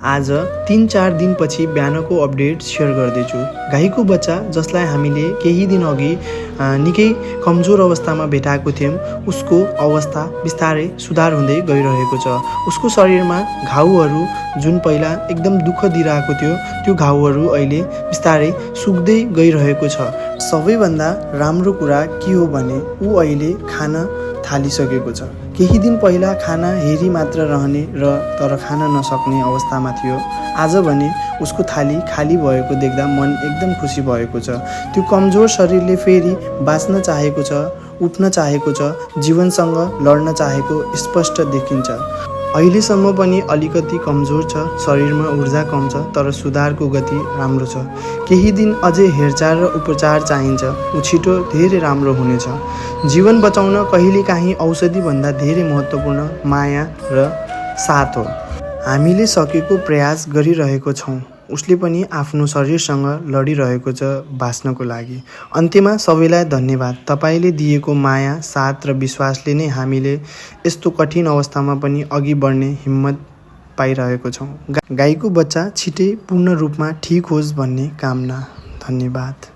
आज 3-4 दिनपछि बिहानको अपडेट सेयर गर्दैछु। गाईको बच्चा जसलाई हामीले केही दिन अघि निकै कमजोर अवस्थामा भेटाएको थियौँ, उसको अवस्था बिस्तारै सुधार हुँदै गइरहेको छ। उसको शरीरमा घाउहरू जुन पहिला एकदम दुःख दिइरहेको थियो, त्यो घाउहरू अहिले बिस्तारै सुक्दै गइरहेको छ। सबैभन्दा राम्रो कुरा के हो भने ऊ अहिले खान थालिसकेको छ। केही दिन पहिला खाना हेरी मात्र रहने र तर खान नसक्ने अवस्थामा थियो। आज भने उसको थाली खाली भएको देख्दा मन एकदम खुसी भएको छ। त्यो कमजोर शरीरले फेरि बाँच्न चाहेको छ, उठ्न चाहेको छ, जीवनसँग लड्न चाहेको स्पष्ट देखिन्छ। अहिलेसम्म पनि अलिकति कमजोर छ, शरीरमा ऊर्जा कम छ, तर सुधारको गति राम्रो छ। केही दिन अझै हेरचाह र उपचार चाहिन्छ। ऊ छिटो धेरै राम्रो हुनेछ। जीवन बचाउन कहिलेकाहीँ औषधिभन्दा धेरै महत्त्वपूर्ण माया र साथ हो। हामीले सकेको प्रयास गरिरहेको छौँ। उसले पनि आफ्नो शरीरसँग लडिरहेको छ बाँच्नको लागि। अन्त्यमा सबैलाई धन्यवाद। तपाईँले दिएको माया, साथ र विश्वासले नै हामीले यस्तो कठिन अवस्थामा पनि अघि बढ्ने हिम्मत पाइरहेको छौँ। गाईको बच्चा छिटै पूर्ण रूपमा ठिक होस् भन्ने कामना। धन्यवाद।